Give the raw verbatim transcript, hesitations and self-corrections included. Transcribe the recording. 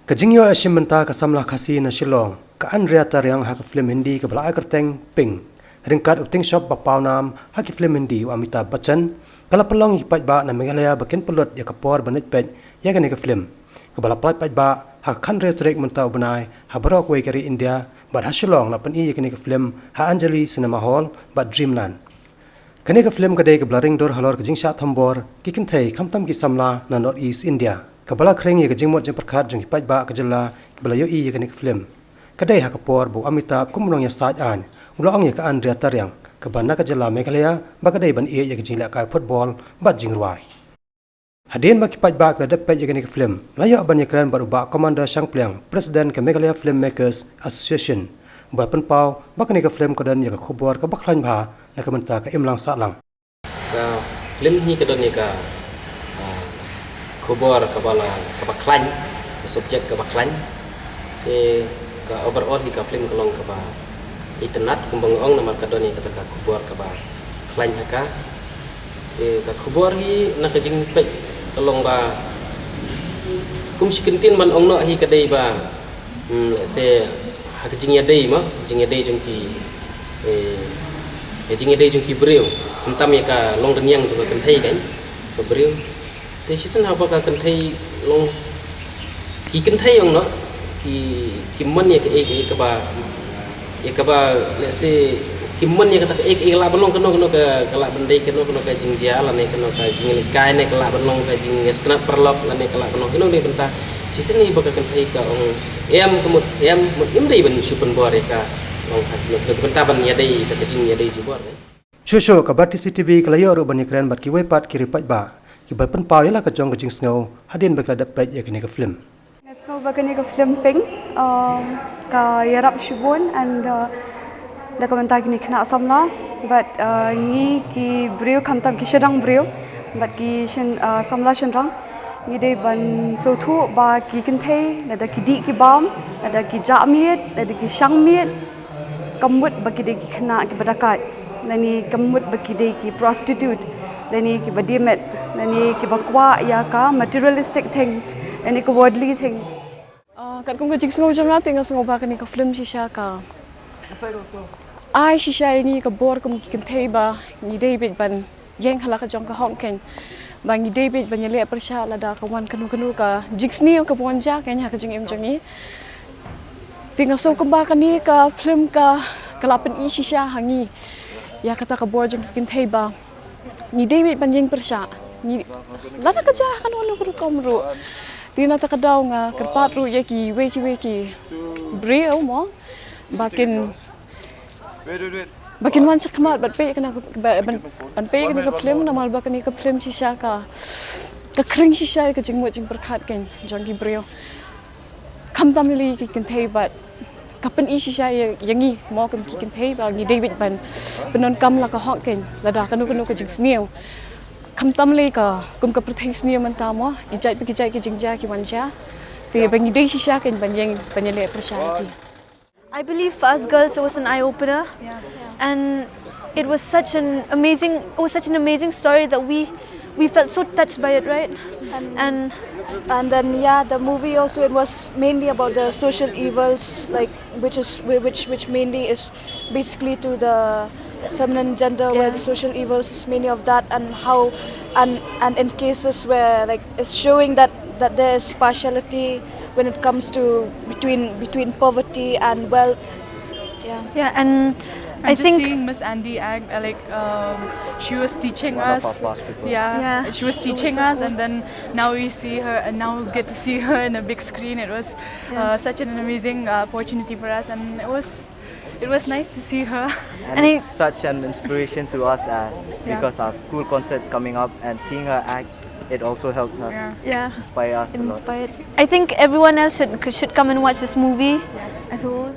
Ka jingïoh ïashim bynta ka samla Khasi na Shillong, ka Andrea Tariang, ha ka film Hindi kaba la ai kyrteng Pink, ryngkat u tyngshop ba pawnam ha ki film Hindi u Amitabh Bachchan, ka la pynlong ïa ki paidbah na Meghalaya ba kin pynlut ïa ka por ban leit peit ïa kane ka film, kaba la pynlait paidbah ha ka khathynriew tarik mynta u bnai ha baroh kawei ka ri India, bad ha Shillong la pyni ïa kane ka film ha Anjali Cinema Hall bad Dreamland. Kane ka film ka dei kaba la ring dur halor ka jingshah thombor ki kynthei khamtam ki samla na North East India, kaba la khring ïa ka jingmut jingpyrkhat jong ki paidbah ka jylla kiba la ïohi ïa kane ka film. Ka dei ha ka por ba u Amitabh kum u nongïasaid aiñ u la ong ïa ka Andrea Tariang, kaba na ka jylla Meghalaya, ba ka dei ban ïeit ïa ka jinglehkai football bad jingrwai. Hadien ba ki paidbah ki la dep peit ïa kane ka film, la ïoh ban ïakren bad u Bah Commander Shangpliang, President ka Meghalaya Filmmakers Association, uba pynpaw ba kane ka film ka don ïa ka khubor kaba khlaiñ bha na ka bynta ka imlang sahlang. Ka film hi ka don ïa ka, ah, khubor kaba la, kaba khlaiñ, ka subject kaba khlaiñ. Te ka overall hi ka film ka long kaba itynnad kumba nga ong, namar ka don ïa kata ka khubor kaba khlaiñ ha ka. Te ka khubor hi na ka jingpeit ka long ba, kum shi kyntien ban ong noh hi ka dei ba, hmm, let's say, ha ka jingïadei mo, jingïadei jong ki, eh, ka jingïadei jong ki briew. Khamtam ïa ka long rynïeng jong ka kynthei kan, ka briew. Te shisien haba ka kynthei long, ki kynthei ong noh, ki, ki mon ïa kaei kaei kaba, ïa kaba, let's say, ki mon ïa kata kaei kaei ka lah ban long kano kano ka, ka lah ban dei kano kano ka jingjia lane kano ka jingïalehkai ne ka lah ban long ka jingïasngewtynnat paralok lane ka lah ban long kano kano ka bynta. Shisien hi ba ka kynthei ka ong em, ka mut em, mut im dei ban shu pynbor ïa ka, long ka, ka bynta ban ïadei, ka jingïadei jubor. Shuh shuh ka Bharati C T V ka la ïoh ruh ban ïakren bad kiwei pat ki riewpaidbah kiba pynpaw ïa la ka jong ka jingsngew hadien ba ki la dep peit ïa kane ka film. Nga sngew ba kane ka film Pink, um, ka ïarap shibun and, uh, da ka bynta kine ki khynnah samla, bad, uh, ngi ki briew khamtam ki shynrang briew bad ki shyn-, uh, samla shynrang, ngi dei ban sngewthuh ba ki kynthei, lada ki dih ki bam, lada ki jah miet, lada ki shang miet, kam mut ba ki dei ki khynnah kiba dakaid, lane kam mut ba ki dei ki prostitute, lane kiba die miet, lane kiba kwah ïa ka materialistic things, lane ka worldly things. Ah, katkum ka jingsngew jong nga te nga sngew ba kane ka film shisha ka ai shisha ïa ngi ka bor kum ki kynthei ba ngi dei beit ban ïeng ha la ka jong ka hok kein. Ba ngi dei beit ban ïaleh pyrshah lada ka wan kano kano ka jingsniew kaba wan jia kein ha ka jingim jong ngi. Te nga sngew kumba kane ka film ka, ka la pyni shisha ha ngi ïa kata ka bor jong ki kynthei ba ngi dei beit ban ïeng pyrshah. Ngi, lada ka jia kano kano ka rukom ruh. Te na kata ka daw nga kyrpad ruh ïa kiwei kiwei ki briew mo, ba kin, ba kin wan shakhmat ban peit ïa kane ka, ban, ban peit ïa kane ka film, namar ba kane ka film shisha ka, ka khring shisha ïa ka jingmut jingpyrkhat kein jong ki briew. Khamtam lei ki kynthei bad ka pyni shisha ïa, ïa ngi mo kum ki kynthei ba ngi dei beit ban pyndonkam la ka hok kein lada kano kano ka jingsniew. Khamtam lei ka, kum ka pyrthei sniew mynta mo, ki jait pa ki jait ki jingjia ki wan jia. Te ba ngi dei shisha kein ban ïeng, ban ïaleh pyrshah ïa ki. I believe for us girls it was an eye opener, and it was such an amazing, it was such an amazing story that we, we felt so touched by it, right? And and then, yeah, the movie also, it was mainly about the social evils, like, which is whi- which which mainly is basically to the feminine gender, where the social evils is mainly of that, and how, and and in cases where, like, it's showing that that there is partiality when it comes to between between poverty and wealth. Yeah. Yeah, and I And just think seeing Miss Andy act, uh, like, um, she was teaching One of us. Our past papers. Yeah, Yeah. she was teaching us, and then now we see her, and now we get to see her in a big screen. It was uh, such an amazing uh, opportunity for us, and it was, it was nice to see her. And, And it's I- such an inspiration to us as because our school concerts coming up and seeing her act, it also helps us Yeah. Yeah. inspire us a lot. Inspired. I think everyone else should should come and watch this movie as a whole.